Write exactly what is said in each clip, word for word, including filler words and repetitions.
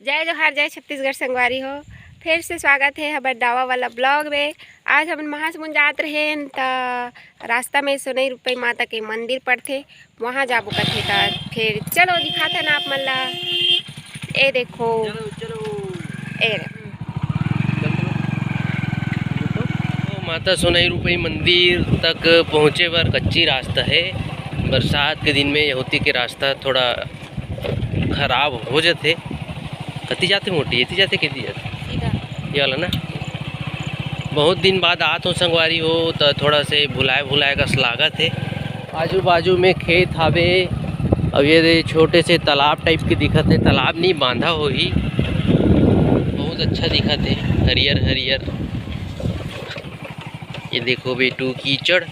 जय जोहार, जय छत्तीसगढ़ संगवारी हो। फिर से स्वागत हे हमर नवा वाला ब्लॉग में। आज हमन महासमुंद जात रहेन, त रास्ता में सोनई रुपई माता के मंदिर पड़थे, वहाँ जाबो कथे। त फिर चलो दिखाथन आप मन ला। ए देखो, चलो, चलो। ए देखो। तो माता सोनई रुपई मंदिर तक पहुँचे बर कच्ची रास्ता हे। बरसात के दिन में यहूती के रास्ता थोड़ा खराब हो जथे। कति जाथे मोटी, एती जाथे, कति जाथे? सीधा। ये वाला ना। बहुत दिन बाद आत हो संगवारी हो, त थोड़ा से भुलाए भुलाए कस लागत हे। आजू बाजू में खेत हावे, अउ ये दे छोटे से तालाब टाइप के दिखत हे। तालाब नहीं, बांधा होही। बहुत अच्छा दिखत हे, हरियर हरियर। ये देखो बेटू, कीचड़।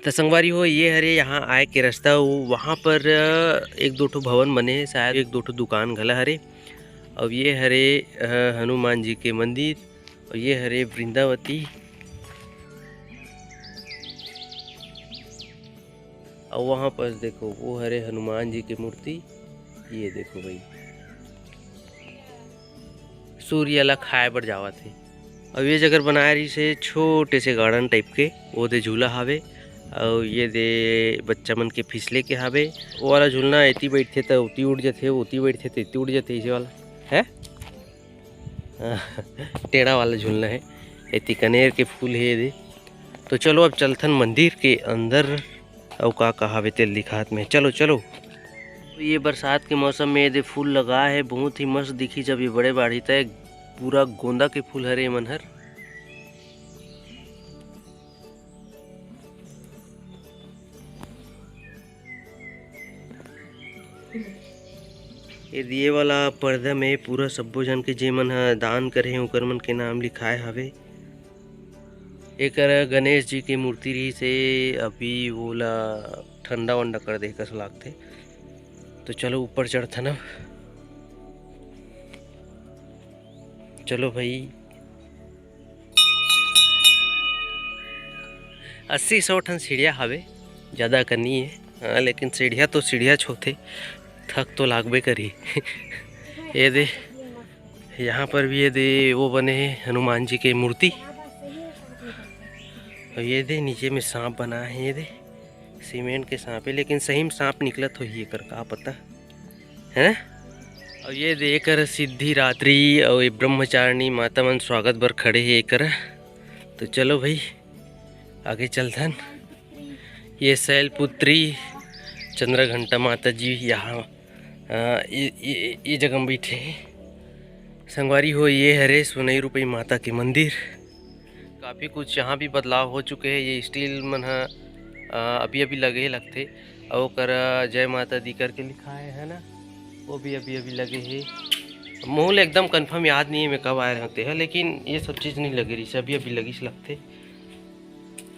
त संगवारी हो, ये हरे यहाँ आए के रास्ता। वो वहाँ पर, अ, एक दो ठो भवन बने हे, शायद एक दो ठो दुकान घला हरे। अब ये हरे, अ, हनुमान जी के मंदिर, और ये हरे वृंदावती। और वहाँ पर देखो, वो हरे हनुमान जी की मूर्ति। ये देखो भाई, सूर्य ला खाए बर जावत हे। अब ये जगह बनाए रहिस हे छोटे से गार्डन टाइप के, वो दे झूला हावे, और ये दे बच्चा मन के फिसले के हावे। वो वाला झूलना, एती बैठथे त ओती उड़ जथे, ओती बैठथे त एती उड़ जथे, इसे वाला है। टेढ़ा वाला झूलना है। एती कनेर के फूल हे दे। तो चलो अब चलथन मंदिर के अंदर, अउ का का हावे तेल दिखात में। चलो, चलो। तो ये बरसात के मौसम में ये दे फूल लगा है, बहुत ही मस्त दिखी। जब ये बड़े बाढ़ी तय पूरा गोंदा के फूल हरे मन हर। ये दिए वाला पर्दा में पूरा सब्बो झन के, जे मन ह दान करे हे, ओकर मन के नाम लिखाए हवे। एकर गणेश जी के मूर्ति रहिस हे, अभी ओला ठंडा वंडा कर दे कस लागथे। तो चलो ऊपर चढ़थन अब। चलो भाई, अस्सी सौ ठन सीढ़िया हवे, ज़्यादा कर नहीं है। हाँ, लेकिन सीढ़िया तो सीढ़िया होथे, थक तो लागबे करी। ये दे, यहाँ पर भी ये दे वो बने हैं हनुमान जी के मूर्ति। और ये दे नीचे में सांप बना है, ये दे सीमेंट के सांप है, लेकिन सही में सांप निकलत होही एकर, का पता, है ना? और ये दे एकर सिद्धिरात्रि और ये ब्रह्मचारिणी माता मन स्वागत बर खड़े हे एकर। तो चलो भाई, आगे चलथन। ये शैलपुत्री चंद्रघंटा माता जी यहाँ, अ, ये, ये, ये जगह में बैठे हैं। संगवारी हो, ये हरे सोनई रुपई माता के मंदिर। काफ़ी कुछ यहाँ भी बदलाव हो चुके हैं। ये स्टील मन ह, अ, अभी अभी लगे हे लगथे, अउ ओकर जय माता दी करके लिखा है, है ना, वो भी अभी अभी लगे हे। मोहू ल एकदम कन्फर्म याद नहीं है मैं कब आए रहते हैं, लेकिन ये सब चीज़ नहीं लगे रहिस, अभी अभी लगिस लगथे।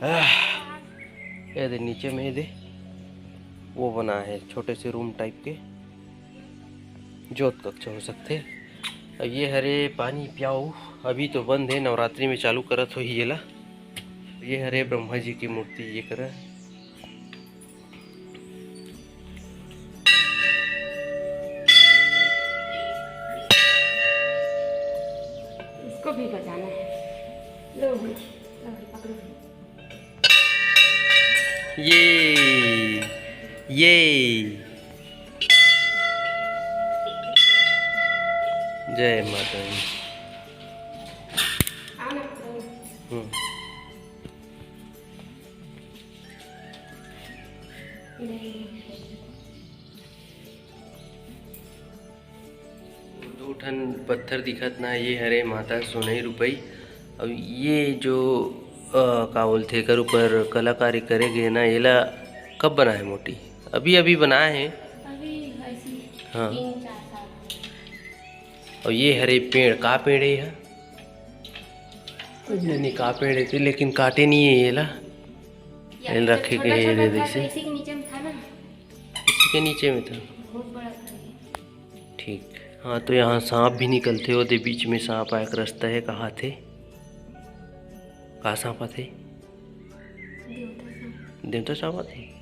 आह, ये दे नीचे में ये दे वो बना है छोटे से रूम टाइप के, जोत कक्ष हो सकथे। अब ये हरे पानी पियाऊ, अभी तो बंद है, नवरात्रि में चालू करत होही येला। ये हरे ब्रह्मा जी की मूर्ति, ये करा। इसको भी बजाना है। लो भाई, लो भाई, पकड़ो भाई। ये, ये। जय माता दी। आओ ना, पकड़ो। हम्म। ले। दो ठन पत्थर दिखत ना, ये हरे माता सोनई रुपई। अब ये जो, अ, का बोलथे, एकर ऊपर कलाकारी करे गे ना, येला कब बनाए मोटी? अभी अभी बनाए हे। अभी ऐसी हाँ। तीन चार साल। और ये हरे पेड़, का पेड़ है यह? कुछ नहीं, का पेड़ है, लेकिन काटे नहीं है येला। ये एल रखे के छोटा है, ये छोटा दे था, दे तो से। इसी के नीचे में था ना। इसी के नीचे में था। बहुत बड़ा था ये। ठीक। हाँ, तो यहाँ सांप भी निकलथे, ओदे बीच में सांप आए के रास्ता है, कहा थे? का सांप आथे? देवता सांप। देवता सांप आथे?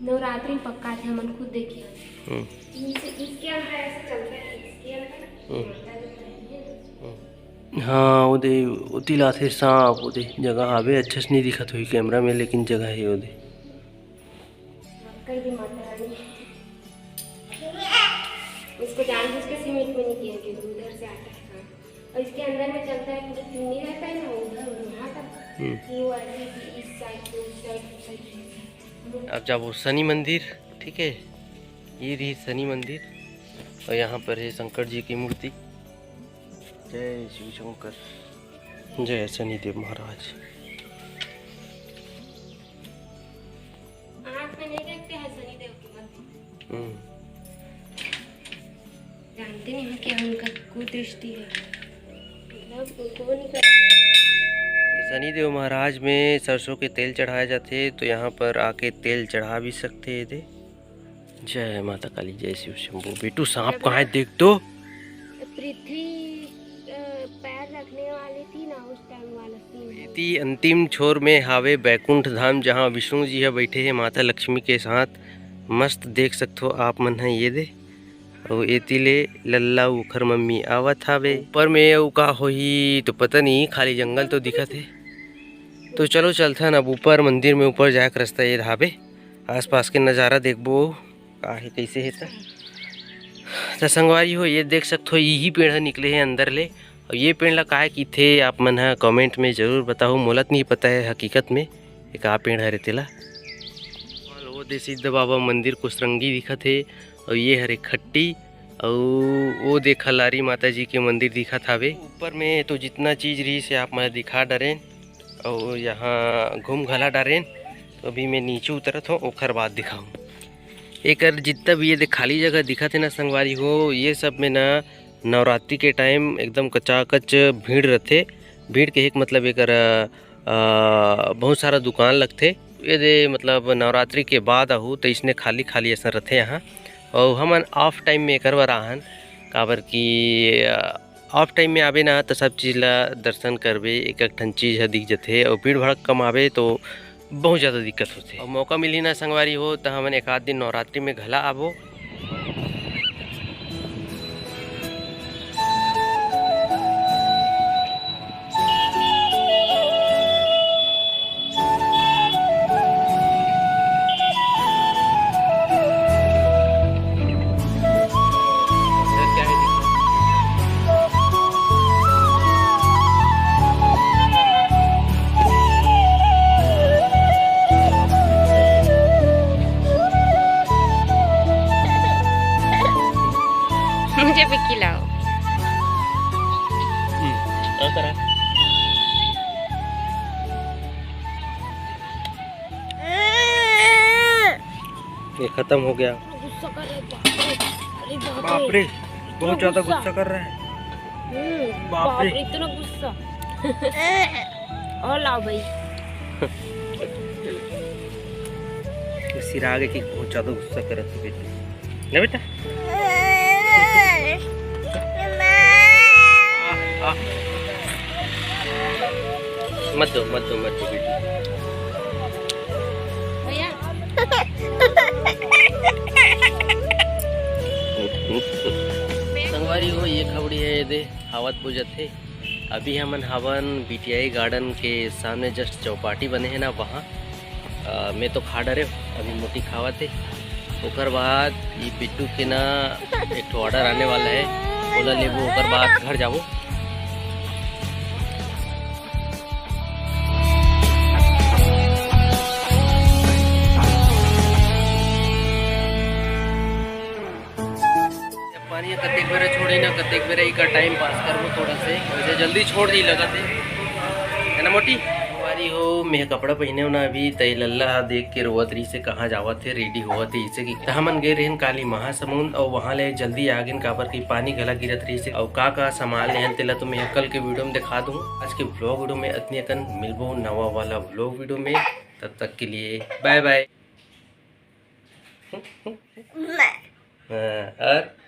नवरात्रि में पक्का थे, हमन खुद देखे हन। हम्म। इस-, इसके अंदर ऐसे चलता है, इसके अंदर हम्म। चलता है। हम्म। हाँ, ओदे, ओती लाथे सांप, ओदे जगह हावे, अच्छा से नहीं दिखत होई कैमरा में, लेकिन जगह है ओदे। कई भी माता रानी, इसको जानबूझ के सीमेंट में नहीं किया, क्योंकि उधर से आता है सांप। और इसके अंदर में चलता है, पूरे चुन्नी रहता है ना, उधर वहाँ तक। हम्म। वो ऐसे कि इस साइड से उस साइड, उस साइड से। अब जाबो शनि मंदिर, ठीक है, ये रही शनि मंदिर और यहाँ पर है शंकर जी की मूर्ति। जय शिव शंकर, जय शनिदेव महाराज। आँख में नहीं देखते हैं शनिदेव के मंदिर। हम्म। जानते नहीं हो क्या उनका कुदृष्टि है, मतलब उनको वो नहीं कर। तो शनिदेव महाराज में सरसों के तेल चढ़ाया जाथे, तो यहाँ पर आके तेल चढ़ा भी सकथे एदे। जय माता काली, जय शिव शंभू। बेटू, सांप कहाँ है, देख तो। पृथ्वी, अ, पैर रखने वाली थी ना उस टाइम वाला सीन है। एती अंतिम छोर में हावे बैकुंठ धाम, जहाँ विष्णु जी ह बैठे हे माता लक्ष्मी के साथ। मस्त देख सकथो आप मन ह, ये दे। अउ एती ले लल्ला अउ ओखर मम्मी आवत हावे। ऊपर में अउ का होही तो पता नहीं, खाली जंगल तो दिखत हे। तो चलो चलथन अब ऊपर, मंदिर में ऊपर जाए के रास्ता ये हावे। आसपास के नज़ारा देखबो, का हे, कइसे हे त। त संगवारी हो, ये देख सकथो, यही पेड़ ह निकले हे अंदर ले। अउ ये पेड़ ला काय किथे, आप मन ह comment में जरूर बताहू। मोला त नहीं पता है हकीकत में ये का पेड़ हरे तेला। वो दे सिद्ध बाबा मंदिर कुसरंगी दिखत हे, अउ ये हरे खट्टी, अउ वो दे खलारी माता जी के मंदिर दिखत हावे। ऊपर में तो जितना चीज रही से आप मन दिखा डरेन, अउ यहाँ घूम घला डारेन। तो अभी मैं नीचे उतरत हूँ, ओखर बाद दिखाऊँ। एकर जितना भी ये दे खाली जगह दिखत हे ना संगवारी हो, ये सब में ना नवरात्रि के टाइम एकदम कचाकच भीड़ रथे। भीड़ के एक मतलब एकर, अ, बहुत सारा दुकान लगथे। ये दे मतलब नवरात्रि के बाद आहू तो इसने खाली खाली ऐसा रथे यहाँ। और हमन ऑफ टाइम में एकर बर आहन, काबर कि, अ, ऑफ टाइम में आबे ना, त सब चीज ला दर्शन करबे, एक एक ठन चीज ह दिख जथे, अउ भीड़ भड़क कम आबे, तो बहुत ज्यादा दिक्कत होथे। अउ मौका मिलही ना संगवारी हो, त हमन एक आध दिन नवरात्रि में घला आबो। मुझे भी खिलाओ। हम्म, और करा। ये खत्म हो गया। गुस्सा कर रहे, बाप रे। अरे बाप रे। बाप रे, बहुत ज्यादा गुस्सा। गुस्सा कर रहे हैं। हम्म, बाप बाप रे। रे, इतना गुस्सा। और लाओ भाई। सिरा आगे कि बहुत ज्यादा गुस्सा करत हे बेटा। ना बेटा? आ, आ। मत दो, मत दो, मत दो बेटी। भैया। संगवारी हो, ये खबड़ी है, ये दे, हावत बुझत हे। अभी हमन हवन बीटीआई गार्डन के सामने, just चौपाटी बने हे ना, वहाँ। अ, मैं तो खा डरे, अभी मोटी खावत हे। ओकर बाद ये बिट्टू के ना एक ठो ऑर्डर आने वाला है, ओला लेबो, ओकर बाद घर जाबो। पानी ह कतेक बेरा छोड़े ना, कतेक बेरा इकर टाइम पास करबो थोड़ा से, वैसे जल्दी छोड़ दी लगत हे, है ना मोटी? संगवारी हो, मैं कपड़ा पहिने हूँ ना अभी, तई लल्ला ह देख के रोवत रही से कहाँ जावत हे, रेडी होवत हे, इसे कि त हमन गए रहन काली महासमुंद, और वहाँ ले जल्दी आ गेन, काबर कि पानी घला गिरत रही से, और का का सामान लेहन तेला तो मैं कल के वीडियो में दिखा दूँ। आज के व्लॉग वीडियो में अतनी अकन, मिलबो नवा वाला व्लॉग वीडियो में, तब तक के लिए बाय बाय। हाँ, और